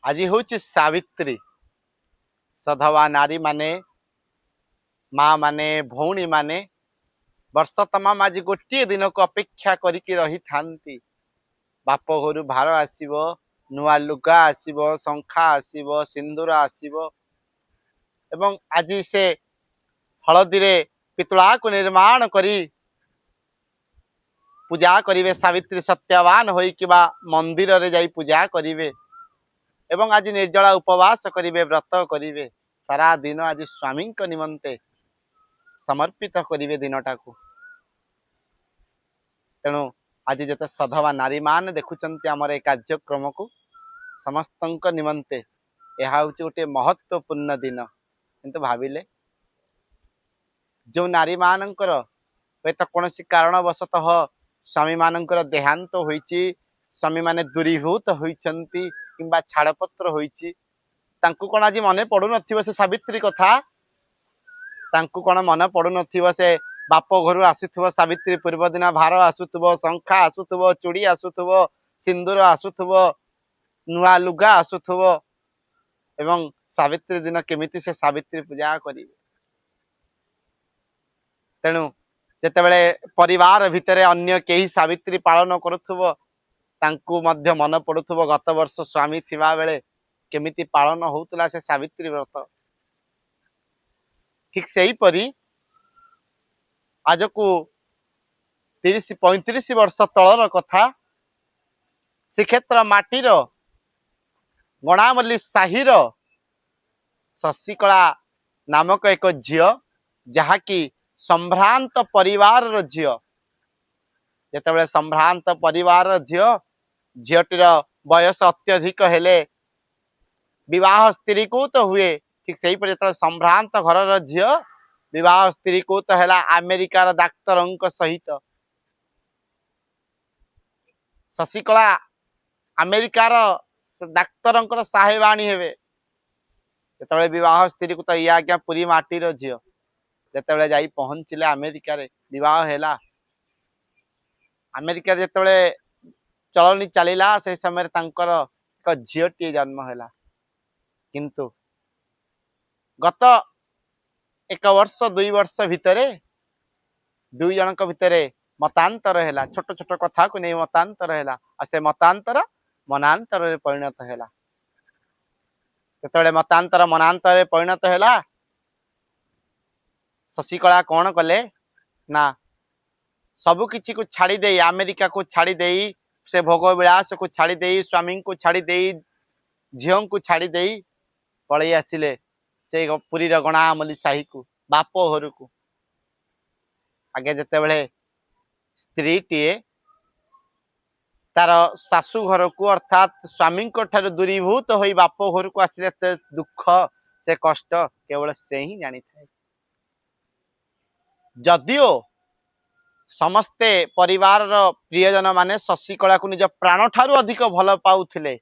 ଆଜି ହେଉଛି ସାବିତ୍ରୀ। ସଧବା ନାରୀମାନେ, ମା ମାନେ, ଭଉଣୀମାନେ ବର୍ଷ ତମାମ ଆଜି ଗୋଟିଏ ଦିନକୁ ଅପେକ୍ଷା କରିକି ରହିଥାନ୍ତି। ବାପ ଘରୁ ଭାର ଆସିବ, ନୂଆ ଲୁଗା ଆସିବ, ଶଙ୍ଖା ଆସିବ, ସିନ୍ଦୁର ଆସିବ ଏବଂ ଆଜି ସେ ହଳଦୀରେ ପିତୁଳାକୁ ନିର୍ମାଣ କରି ପୂଜା କରିବେ। ସାବିତ୍ରୀ ସତ୍ୟବାନ ହୋଇ କିମ୍ବା ମନ୍ଦିରରେ ଯାଇ ପୂଜା କରିବେ ଏବଂ ଆଜି ନିର୍ଜଳା ଉପବାସ କରିବେ, ବ୍ରତ କରିବେ। ସାରା ଦିନ ଆଜି ସ୍ୱାମୀଙ୍କ ନିମନ୍ତେ ସମର୍ପିତ କରିବେ ଦିନଟାକୁ। ତେଣୁ ଆଜି ଯେତେ ସଧବା ନାରୀମାନେ ଦେଖୁଛନ୍ତି ଆମର ଏ କାର୍ଯ୍ୟକ୍ରମକୁ, ସମସ୍ତଙ୍କ ନିମନ୍ତେ ଏହା ହେଉଛି ଗୋଟିଏ ମହତ୍ଵପୂର୍ଣ୍ଣ ଦିନ। କିନ୍ତୁ ଭାବିଲେ, ଯେଉଁ ନାରୀମାନଙ୍କର ହୁଏତ କୌଣସି କାରଣବଶତଃ ସ୍ୱାମୀମାନଙ୍କର ଦେହାନ୍ତ ହୋଇଛି, ସ୍ୱାମୀମାନେ ଦୂରୀଭୂତ ହୋଇଛନ୍ତି କିମ୍ବା ଛାଡ଼ପତ୍ର ହୋଇଛି, ତାଙ୍କୁ କ'ଣ ଆଜି ମନେ ପଡୁନଥିବ ସେ ସାବିତ୍ରୀ କଥା? ତାଙ୍କୁ କ'ଣ ମନେ ପଡୁନଥିବ ସେ ବାପ ଘରୁ ଆସୁଥିବ ସାବିତ୍ରୀ ପୂର୍ବ ଦିନ ଭାର ଆସୁଥିବ, ଶଙ୍ଖା ଆସୁଥିବ, ଚୁଡ଼ି ଆସୁଥିବ, ସିନ୍ଦୁର ଆସୁଥିବ, ନୂଆ ଲୁଗା ଆସୁଥିବ ଏବଂ ସାବିତ୍ରୀ ଦିନ କେମିତି ସେ ସାବିତ୍ରୀ ପୂଜା କରିବେ? ତେଣୁ ଯେତେବେଳେ ପରିବାର ଭିତରେ ଅନ୍ୟ କେହି ସାବିତ୍ରୀ ପାଳନ କରୁଥିବ, ତାଙ୍କୁ ମଧ୍ୟ ମନେ ପଡୁଥିବ ଗତ ବର୍ଷ ସ୍ୱାମୀ ଥିବା ବେଳେ କେମିତି ପାଳନ ହଉଥିଲା ସେ ସାବିତ୍ରୀ ବ୍ରତ। ଠିକ ସେହିପରି ଆଜକୁ 30-35 ବର୍ଷ ତଳର କଥା। ଶ୍ରୀକ୍ଷେତ୍ର ମାଟିର ଗଣାମଲ୍ଲି ସାହିର ଶଶିକଳା ନାମକ ଏକ ଝିଅ, ଯାହାକି ସମ୍ଭ୍ରାନ୍ତ ପରିବାରର ଝିଅ। ଯେତେବେଳେ ସମ୍ଭ୍ରାନ୍ତ ପରିବାରର ଝିଅ, ଝିଅଟିର ବୟସ ଅତ୍ୟଧିକ ହେଲେ ବିବାହ ସ୍ତ୍ରୀକୁ ତ ହୁଏ, ଠିକ ସେହିପରି ଯେତେବେଳେ ସମ୍ଭ୍ରାନ୍ତ ଘରର ଝିଅ ବିବାହ ସ୍ତ୍ରୀକୁ ତ ହେଲା ଆମେରିକାର ଡାକ୍ତରଙ୍କ ସହିତ। ଶଶିକଳା ଆମେରିକାର ଡାକ୍ତରଙ୍କର ସାହେବାଣୀ ହେବେ। ଯେତେବେଳେ ବିବାହ ସ୍ତ୍ରୀକୁ ତ, ଇଏ ଆଜ୍ଞା ପୁରୀ ମାଟିର ଝିଅ। ଯେତେବେଳେ ଯାଇ ପହଞ୍ଚିଲେ ଆମେରିକାରେ, ବିବାହ ହେଲା। ଆମେରିକାରେ ଯେତେବେଳେ ଚଳଣି ଚାଲିଲା, ସେଇ ସମୟରେ ତାଙ୍କର ଏକ ଝିଅଟିଏ ଜନ୍ମ ହେଲା। କିନ୍ତୁ ଗତ ଏକ ବର୍ଷ 2 ବର୍ଷ ଭିତରେ ଦୁଇ ଜଣଙ୍କ ଭିତରେ ମତାନ୍ତର ହେଲା। ଛୋଟ ଛୋଟ କଥାକୁ ନେଇ ମତାନ୍ତର ହେଲା ଆଉ ସେ ମତାନ୍ତର ମନାନ୍ତରରେ ପରିଣତ ହେଲା। ଯେତେବେଳେ ମତାନ୍ତର ମନାନ୍ତରରେ ପରିଣତ ହେଲା, ଶଶିକଳା କଣ କଲେ ନା ସବୁ କିଛିକୁ ଛାଡି ଦେଇ, ଆମେରିକାକୁ ଛାଡି ଦେଇ, ସେ ଭୋଗ ବିଳାସକୁ ଛାଡି ଦେଇ, ସ୍ୱାମୀଙ୍କୁ ଛାଡି ଦେଇ, ଝିଅଙ୍କୁ ଛାଡି ଦେଇ ପଳେଇ ଆସିଲେ ସେଇ ପୁରୀର ଗଣାମଲି ସାହିକୁ, ବାପ ଘରକୁ। ଆଗେ ଯେତେବେଳେ ସ୍ତ୍ରୀଟିଏ ତାର ଶାଶୁ ଘରକୁ, ଅର୍ଥାତ୍ ସ୍ୱାମୀଙ୍କ ଠାରୁ ଦୂରୀଭୂତ ହୋଇ ବାପ ଘରକୁ ଆସିଲେ, ସେ ଦୁଃଖ, ସେ କଷ୍ଟ କେବଳ ସେ ହିଁ ଜାଣିଥାଏ। ଯଦିଓ ସମସ୍ତେ ପରିବାରର ପ୍ରିୟଜନ ମାନେ ଶଶିକଳାକୁ ନିଜ ପ୍ରାଣ ଠାରୁ ଅଧିକ ଭଲ ପାଉଥିଲେ,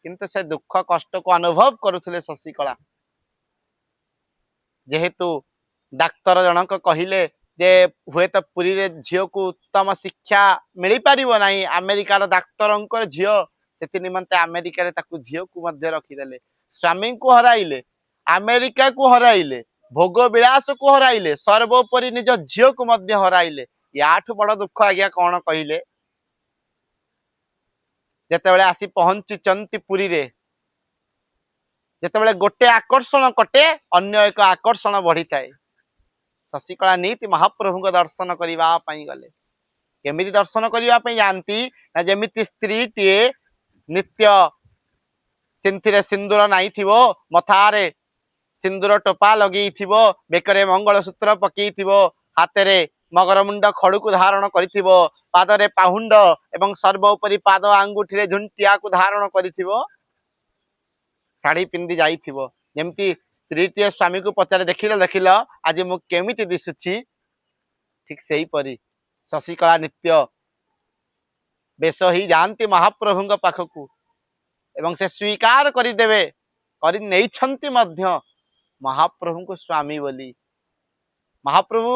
କିନ୍ତୁ ସେ ଦୁଃଖ କଷ୍ଟକୁ ଅନୁଭବ କରୁଥିଲେ ଶଶିକଳା। ଯେହେତୁ ଡାକ୍ତର ଜଣକ କହିଲେ ଯେ ହୁଏତ ପୁରୀରେ ଝିଅକୁ ଉତ୍ତମ ଶିକ୍ଷା ମିଳିପାରିବ ନାହିଁ, ଆମେରିକାର ଡାକ୍ତରଙ୍କର ଝିଅ, ସେଥି ନିମନ୍ତେ ଆମେରିକାରେ ତାକୁ ଝିଅକୁ ମଧ୍ୟ ରଖିଦେଲେ। ସ୍ୱାମୀଙ୍କୁ ହରାଇଲେ, ଆମେରିକାକୁ ହରାଇଲେ, ଭୋଗ ବିଳାସକୁ ହରାଇଲେ, ସର୍ବୋପରି ନିଜ ଝିଅକୁ ମଧ୍ୟ ହରାଇଲେ। ୟାଠୁ ବଡ ଦୁଃଖ ଆଜ୍ଞା କଣ କହିଲେ? ଯେତେବେଳେ ଆସି ପହଞ୍ଚିଛନ୍ତି ପୁରୀରେ, ଯେତେବେଳେ ଗୋଟେ ଆକର୍ଷଣ କଟେ, ଅନ୍ୟ ଏକ ଆକର୍ଷଣ ବଢିଥାଏ। ଶଶିକଳା ନିତି ମହାପ୍ରଭୁଙ୍କ ଦର୍ଶନ କରିବା ପାଇଁ ଗଲେ। କେମିତି ଦର୍ଶନ କରିବା ପାଇଁ ଯାଆନ୍ତି ନା, ଯେମିତି ସ୍ତ୍ରୀଟିଏ ନିତ୍ୟ ସିନ୍ଥିରେ ସିନ୍ଦୁର ନାଇଥିବ, ମଥାରେ ସିନ୍ଦୁର ଟୋପା ଲଗେଇଥିବ, ବେକରେ ମଙ୍ଗଳସୂତ୍ର ପକେଇଥିବ, ହାତରେ ମଗର ମୁଣ୍ଡ ଖଡୁକୁ ଧାରଣ କରିଥିବ, ପାଦରେ ପାହୁଣ୍ଡ ଏବଂ ସର୍ବୋପରି ପାଦ ଆଙ୍ଗୁଠିରେ ଝୁଣ୍ଟିଆକୁ ଧାରଣ କରିଥିବ, ଶାଢୀ ପିନ୍ଧି ଯାଇଥିବ। ଯେମିତି ସ୍ତ୍ରୀଟିଏ ସ୍ୱାମୀକୁ ପଚାରେ, "ଦେଖିଲ, ଦେଖିଲ, ଆଜି ମୁଁ କେମିତି ଦିଶୁଛି?" ଠିକ ସେହିପରି ଶଶିକଳା ନିତ୍ୟ ବେଶ ହେଇ ଯାଆନ୍ତି ମହାପ୍ରଭୁଙ୍କ ପାଖକୁ ଏବଂ ସେ ସ୍ୱୀକାର କରିଦେବେ, କରି ନେଇଛନ୍ତି ମଧ୍ୟ ମହାପ୍ରଭୁଙ୍କୁ ସ୍ୱାମୀ ବୋଲି। ମହାପ୍ରଭୁ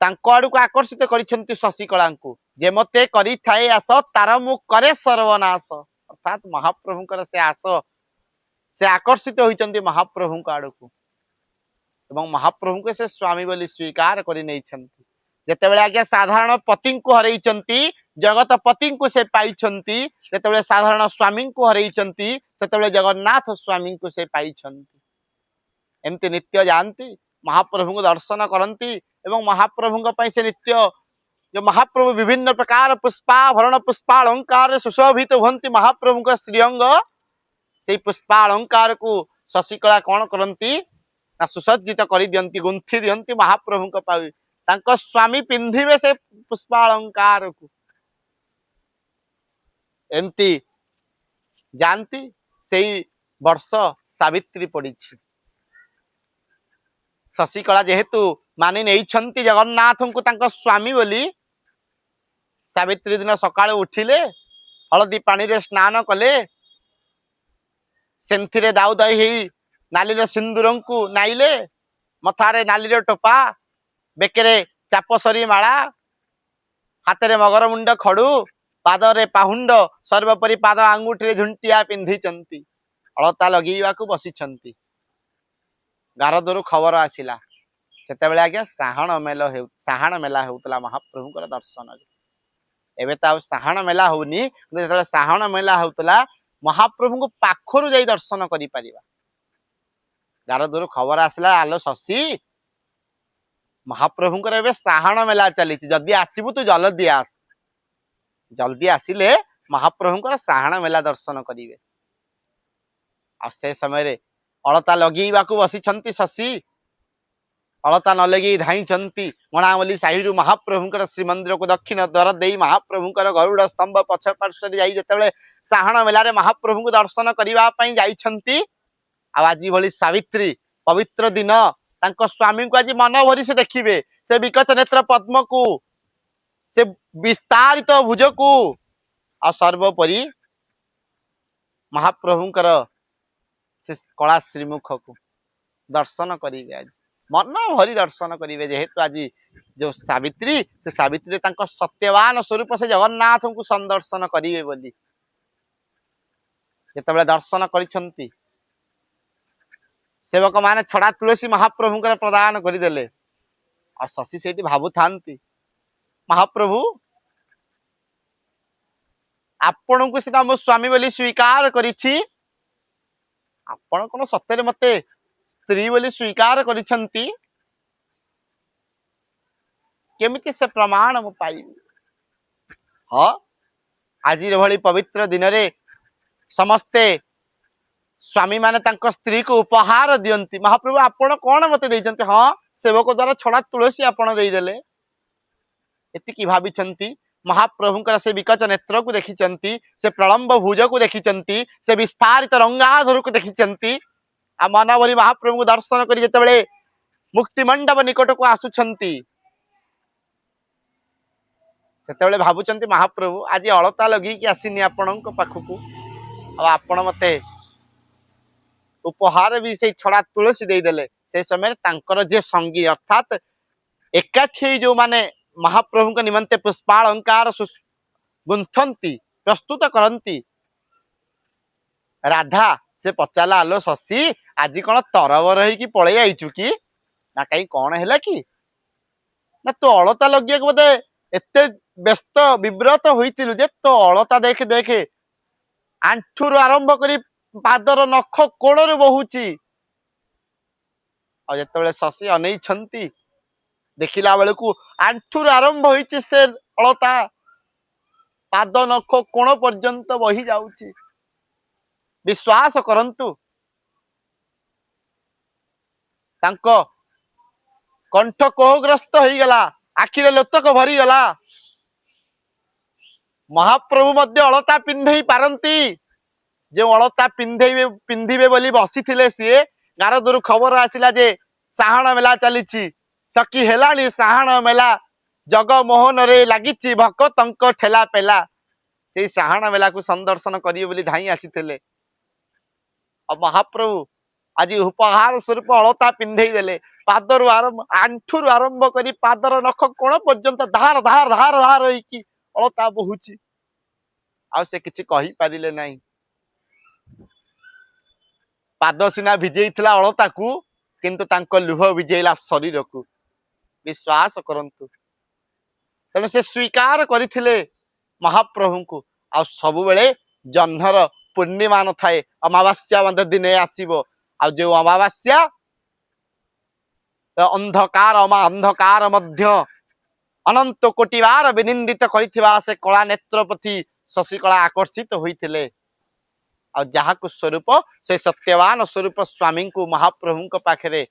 ତାଙ୍କ ଆଡକୁ ଆକର୍ଷିତ କରିଛନ୍ତି ଶଶିକଳାଙ୍କୁ। ଯେ ମତେ କରିଥାଏ ଆସ, ତାର ମୁଁ କରେ ସର୍ବନାଶ। ଅର୍ଥାତ୍ ମହାପ୍ରଭୁଙ୍କର ସେ ଆସ, ସେ ଆକର୍ଷିତ ହୋଇଛନ୍ତି ମହାପ୍ରଭୁଙ୍କ ଆଡକୁ ଏବଂ ମହାପ୍ରଭୁଙ୍କୁ ସେ ସ୍ୱାମୀ ବୋଲି ସ୍ୱୀକାର କରି ନେଇଛନ୍ତି। ଯେତେବେଳେ ଆଜ୍ଞା ସାଧାରଣ ପତିଙ୍କୁ ହରେଇଛନ୍ତି, ଜଗତ ପତିଙ୍କୁ ସେ ପାଇଛନ୍ତି। ଯେତେବେଳେ ସାଧାରଣ ସ୍ୱାମୀଙ୍କୁ ହରେଇଛନ୍ତି, ସେତେବେଳେ ଜଗନ୍ନାଥ ସ୍ୱାମୀଙ୍କୁ ସେ ପାଇଛନ୍ତି। ଏମିତି ନିତ୍ୟ ଯାଆନ୍ତି, ମହାପ୍ରଭୁଙ୍କୁ ଦର୍ଶନ କରନ୍ତି ଏବଂ ମହାପ୍ରଭୁଙ୍କ ପାଇଁ ସେ ନିତ୍ୟ ଯୋଉ ମହାପ୍ରଭୁ ବିଭିନ୍ନ ପ୍ରକାର ପୁଷ୍ପାଭରଣ, ପୁଷ୍ପାଳଙ୍କାରରେ ସୁଶୋଭିତ ହୁଅନ୍ତି ମହାପ୍ରଭୁଙ୍କ ଶ୍ରୀଅଙ୍ଗ, ସେଇ ପୁଷ୍ପାଳଙ୍କାରକୁ ଶଶିକଳା କଣ କରନ୍ତି ନା ସୁସଜ୍ଜିତ କରିଦିଅନ୍ତି, ଗୁନ୍ଥି ଦିଅନ୍ତି ମହାପ୍ରଭୁଙ୍କ ପାଇଁ। ତାଙ୍କ ସ୍ୱାମୀ ପିନ୍ଧିବେ ସେ ପୁଷ୍ପାଳଙ୍କାରକୁ। ଏମିତି ଯାଆନ୍ତି। ସେଇ ବର୍ଷ ସାବିତ୍ରୀ ପଡିଛି। ଶଶିକଳା ଯେହେତୁ ମାନି ନେଇଛନ୍ତି ଜଗନ୍ନାଥଙ୍କୁ ତାଙ୍କ ସ୍ୱାମୀ ବୋଲି, ସାବିତ୍ରୀ ଦିନ ସକାଳୁ ଉଠିଲେ, ହଳଦୀ ପାଣିରେ ସ୍ନାନ କଲେ, ସେଥିରେ ଦାଉ ଦାଉ ହେଇ ନାଲିର ସିନ୍ଦୁରଙ୍କୁ ନାଇଲେ, ମଥାରେ ନାଲିର ଟୋପା, ବେକରେ ଚାପସରୀ ମାଳା, ହାତରେ ମଗର ମୁଣ୍ଡ ଖଡୁ, ପାଦରେ ପାହୁଣ୍ଡ, ସର୍ବୋପରି ପାଦ ଆଙ୍ଗୁଠିରେ ଝୁଣ୍ଟିଆ ପିନ୍ଧିଛନ୍ତି, ଅଳତା ଲଗେଇବାକୁ ବସିଛନ୍ତି। ଗାରଦରୁ ଖବର ଆସିଲା। ସେତେବେଳେ ଆଜ୍ଞା ସାହାଣ ମେଲା ହେଉଥିଲା ମହାପ୍ରଭୁଙ୍କର ଦର୍ଶନରେ। ଏବେ ତ ଆଉ ସାହାଣ ମେଲା ହଉନି, କିନ୍ତୁ ଯେତେବେଳେ ସାହାଣ ମେଲା ହଉଥିଲା, ମହାପ୍ରଭୁଙ୍କୁ ପାଖରୁ ଯାଇ ଦର୍ଶନ କରିପାରିବା। ଗାରଦରୁ ଖବର ଆସିଲା, ଆଲୋ ଶଶୀ, ମହାପ୍ରଭୁଙ୍କର ଏବେ ସାହାଣ ମେଲା ଚାଲିଛି, ଯଦି ଆସିବୁ ତୁ ଜଲଦି ଆସ। ଜଲଦି ଆସିଲେ ମହାପ୍ରଭୁଙ୍କର ସାହାଣ ମେଲା ଦର୍ଶନ କରିବେ। ଆଉ ସେ ସମୟରେ ଅଳତା ଲଗେଇବାକୁ ବସିଛନ୍ତି ଶଶୀ। ଅଳତା ନ ଲଗେଇ ଧାଇଁଛନ୍ତି ମଣାମଲି ସାହିରୁ ମହାପ୍ରଭୁଙ୍କର ଶ୍ରୀମନ୍ଦିରକୁ ଦକ୍ଷିଣ ଦ୍ୱାର ଦେଇ ମହାପ୍ରଭୁଙ୍କର ଗରୁଡ଼ ସ୍ତମ୍ଭ ପଛ ପାର୍ଶ୍ୱରେ ଯାଇ ଯେତେବେଳେ ସାହାଣ ମେଲାରେ ମହାପ୍ରଭୁଙ୍କୁ ଦର୍ଶନ କରିବା ପାଇଁ ଯାଇଛନ୍ତି, ଆଉ ଆଜି ଭଳି ସାବିତ୍ରୀ ପବିତ୍ର ଦିନ, ତାଙ୍କ ସ୍ୱାମୀଙ୍କୁ ଆଜି ମନ ଭରି ସେ ଦେଖିବେ, ସେ ବିକଚ ନେତ୍ର ପଦ୍ମକୁ, ସେ ବିସ୍ତାରିତ ଭୁଜକୁ, ଆଉ ସର୍ବୋପରି ମହାପ୍ରଭୁଙ୍କର ସେ କଳା ଶ୍ରୀମୁଖକୁ ଦର୍ଶନ କରିବେ। ଆଜି ମନ ଭରି ଦର୍ଶନ କରିବେ, ଯେହେତୁ ଆଜି ଯୋଉ ସାବିତ୍ରୀ, ସେ ସାବିତ୍ରୀରେ ତାଙ୍କ ସତ୍ୟବାନ ସ୍ୱରୂପ ସେ ଜଗନ୍ନାଥଙ୍କୁ ସନ୍ଦର୍ଶନ କରିବେ ବୋଲି ଯେତେବେଳେ ଦର୍ଶନ କରିଛନ୍ତି, ସେବକମାନେ ଛଡା ତୁଳସୀ ମହାପ୍ରଭୁଙ୍କର ପ୍ରଦାନ କରିଦେଲେ। ଆଉ ଶଶୀ ସେଇଠି ଭାବୁଥାନ୍ତି, ମହାପ୍ରଭୁ, ଆପଣଙ୍କୁ ସିନା ମୋ ସ୍ୱାମୀ ବୋଲି ସ୍ୱୀକାର କରିଛି, ଆପଣ କଣ ସତରେ ମତେ ସ୍ତ୍ରୀ ବୋଲି ସ୍ୱୀକାର କରିଛନ୍ତି? କେମିତି ସେ ପ୍ରମାଣ ମୁଁ ପାଇବି? ହଁ, ଆଜିର ଭଳି ପବିତ୍ର ଦିନରେ ସମସ୍ତେ ସ୍ୱାମୀ ମାନେ ତାଙ୍କ ସ୍ତ୍ରୀକୁ ଉପହାର ଦିଅନ୍ତି। ମହାପ୍ରଭୁ, ଆପଣ କଣ ମତେ ଦେଇଛନ୍ତି? ହଁ, ସେବକ ଦ୍ଵାରା ଛଡା ତୁଳସୀ ଆପଣ ଦେଇଦେଲେ। ଏତିକି ଭାବିଛନ୍ତି, ମହାପ୍ରଭୁଙ୍କର ସେ ବିକଚ ନେତ୍ରକୁ ଦେଖିଛନ୍ତି, ସେ ପ୍ରଳମ୍ବ ଭୁଜକୁ ଦେଖିଛନ୍ତି, ସେ ବିସ୍ଫାରିତ ରଙ୍ଗାଧରକୁ ଦେଖିଛନ୍ତି। ଆଉ ମନ ଭରି ମହାପ୍ରଭୁଙ୍କୁ ଦର୍ଶନ କରି ଯେତେବେଳେ ମୁକ୍ତି ମଣ୍ଡପ ନିକଟକୁ ଆସୁଛନ୍ତି, ସେତେବେଳେ ଭାବୁଛନ୍ତି, ମହାପ୍ରଭୁ, ଆଜି ଅଳତା ଲଗେଇକି ଆସିନି ଆପଣଙ୍କ ପାଖକୁ, ଆଉ ଆପଣ ମତେ ଉପହାର ବି ସେଇ ଛଡା ତୁଳସୀ ଦେଇଦେଲେ। ସେ ସମୟରେ ତାଙ୍କର ଯିଏ ସଙ୍ଗୀ, ଅର୍ଥାତ୍ ଏକାଠି ହେଇ ଯୋଉମାନେ ମହାପ୍ରଭୁଙ୍କ ନିମନ୍ତେ ପୁଷ୍ପାଳଙ୍କାର ଗୁନ୍ଥନ୍ତି, ପ୍ରସ୍ତୁତ କରନ୍ତି, ରାଧା, ସେ ପଚାରିଲା, ଆଲୋ ଶଶୀ, ଆଜି କଣ ତରବର ହେଇକି ପଳେଇ ଆଇଛୁ କି? ନା, କାଇଁ, କଣ ହେଲା କି? ନା, ତୁ ଅଳତା ଲଗେଇବାକୁ ବୋଧେ ଏତେ ବ୍ୟସ୍ତ ବିବ୍ରତ ହୋଇଥିଲୁ ଯେ ତୋ ଅଳତା ଦେଖେ ଦେଖେ, ଆଣ୍ଠୁରୁ ଆରମ୍ଭ କରି ପାଦର ନଖ କୋଣରୁ ବହୁଛି। ଆଉ ଯେତେବେଳେ ଶଶୀ ଅନେଇଛନ୍ତି, ଦେଖିଲା ବେଳକୁ ଆଣ୍ଠୁରୁ ଆରମ୍ଭ ହେଇଛି ସେ ଅଳତା, ପାଦ ନଖ କୋଣ ପର୍ଯ୍ୟନ୍ତ ବହି ଯାଉଛି। ବିଶ୍ୱାସ କରନ୍ତୁ, ତାଙ୍କ କଣ୍ଠ କୋହଗ୍ରସ୍ତ ହେଇଗଲା, ଆଖିରେ ଲୋତକ ଭରିଗଲା। ମହାପ୍ରଭୁ ମଧ୍ୟ ଅଳତା ପିନ୍ଧେଇ ପାରନ୍ତି। ଯେଉଁ ଅଳତା ପିନ୍ଧିବେ ବୋଲି ବସିଥିଲେ ସିଏ, ନାରଦରୁ ଖବର ଆସିଲା ଯେ ସାହାଣ ମେଲା ଚାଲିଛି। ସଖୀ ହେଲାଣି ସାହାଣ ମେଲା, ଜଗମୋହନରେ ଲାଗିଛି ଭକ୍ତଙ୍କ ଠେଲା ପେଲା। ସେଇ ସାହାଣ ମେଲାକୁ ସନ୍ଦର୍ଶନ କରିବେ ବୋଲି ଧାଇଁ ଆସିଥିଲେ, ଆଉ ମହାପ୍ରଭୁ ଆଜି ଉପହାର ସ୍ୱରୂପ ଅଳତା ପିନ୍ଧେଇ ଦେଲେ। ପାଦରୁ ଆରମ୍ଭ, ଆଣ୍ଠୁରୁ ଆରମ୍ଭ କରି ପାଦର ନଖ କୋଣ ପର୍ଯ୍ୟନ୍ତ ଧାର ଧାର ଧାର ଧାର ହେଇକି ଅଳତା ବହୁଛି। ଆଉ ସେ କିଛି କହିପାରିଲେ ନାହିଁ। ପାଦ ସିନା ଭିଜେଇଥିଲା ଅଳତାକୁ, କିନ୍ତୁ ତାଙ୍କ ଲୁହ ଭିଜେଇଲା ଶରୀରକୁ। ବିଶ୍ୱାସ କରନ୍ତୁ। ତେଣୁ ସେ ସ୍ୱୀକାର କରିଥିଲେ ମହାପ୍ରଭୁଙ୍କୁ। ଆଉ ସବୁବେଳେ ଜହ୍ନର ପୂର୍ଣ୍ଣିମା ନଥାଏ, ଅମାବାସ୍ୟା ମଧ୍ୟ ଦିନେ ଆସିବ। ଆଉ ଯେଉଁ ଅମାବାସ୍ୟା ଅନ୍ଧକାର, ଅମା ଅନ୍ଧକାର ମଧ୍ୟ ଅନନ୍ତ କୋଟିବାର ବିନିନ୍ଦିତ କରିଥିବା ସେ କଳା ନେତ୍ର ପ୍ରତି ଶଶିକଳା ଆକର୍ଷିତ ହୋଇଥିଲେ। ଆଉ ଯାହାକୁ ସ୍ୱରୂପ ସେ ସତ୍ୟବାନ ସ୍ୱରୂପ ସ୍ୱାମୀଙ୍କୁ, ମହାପ୍ରଭୁଙ୍କ ପାଖରେ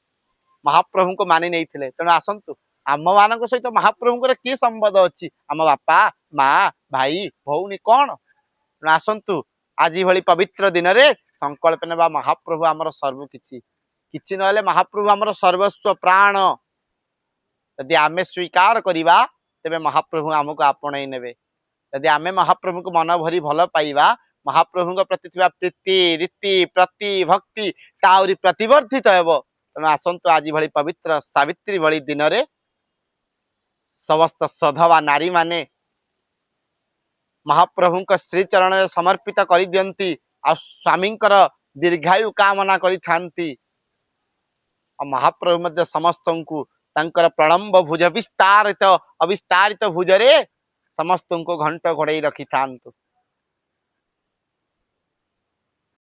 ମହାପ୍ରଭୁଙ୍କୁ ମାନି ନେଇଥିଲେ। ତେଣୁ ଆସନ୍ତୁ, ଆମ ମାନଙ୍କ ସହିତ ମହାପ୍ରଭୁଙ୍କର କି ସମ୍ବନ୍ଧ ଅଛି? ଆମ ବାପା, ମା, ଭାଇ, ଭଉଣୀ କଣ? ତେଣୁ ଆସନ୍ତୁ, ଆଜି ଭଳି ପବିତ୍ର ଦିନରେ ସଂକଳ୍ପ ନେବା, ମହାପ୍ରଭୁ ଆମର ସବୁ କିଛି। କିଛି ନହେଲେ ମହାପ୍ରଭୁ ଆମର ସର୍ବସ୍ୱ ପ୍ରାଣ। ଯଦି ଆମେ ସ୍ୱୀକାର କରିବା, ତେବେ ମହାପ୍ରଭୁ ଆମକୁ ଆପଣେଇ ନେବେ। ଯଦି ଆମେ ମହାପ୍ରଭୁଙ୍କୁ ମନ ଭରି ଭଲ ପାଇବା, ମହାପ୍ରଭୁଙ୍କ ପ୍ରତି ଥିବା ପ୍ରୀତି, ରୀତି, ପ୍ରତି ଭକ୍ତି ତା ଆହୁରି ପ୍ରତିବର୍ଦ୍ଧିତ ହେବ। ତେଣୁ ଆସନ୍ତୁ, ଆଜି ଭଳି ପବିତ୍ର ସାବିତ୍ରୀ ଭଳି ଦିନରେ ସମସ୍ତ ସଧବା ନାରୀମାନେ ମହାପ୍ରଭୁଙ୍କ ଶ୍ରୀଚରଣରେ ସମର୍ପିତ କରିଦିଅନ୍ତି ଆଉ ସ୍ୱାମୀଙ୍କର ଦୀର୍ଘାୟୁ କାମନା କରିଥାନ୍ତି। ଆଉ ମହାପ୍ରଭୁ ମଧ୍ୟ ସମସ୍ତଙ୍କୁ ତାଙ୍କର ପ୍ରଲମ୍ବ ଭୁଜ ବିସ୍ତାରିତ ଅବିସ୍ତାରିତ ଭୁଜରେ ସମସ୍ତଙ୍କୁ ଘଣ୍ଟ ଘୋଡେଇ ରଖିଥାନ୍ତୁ।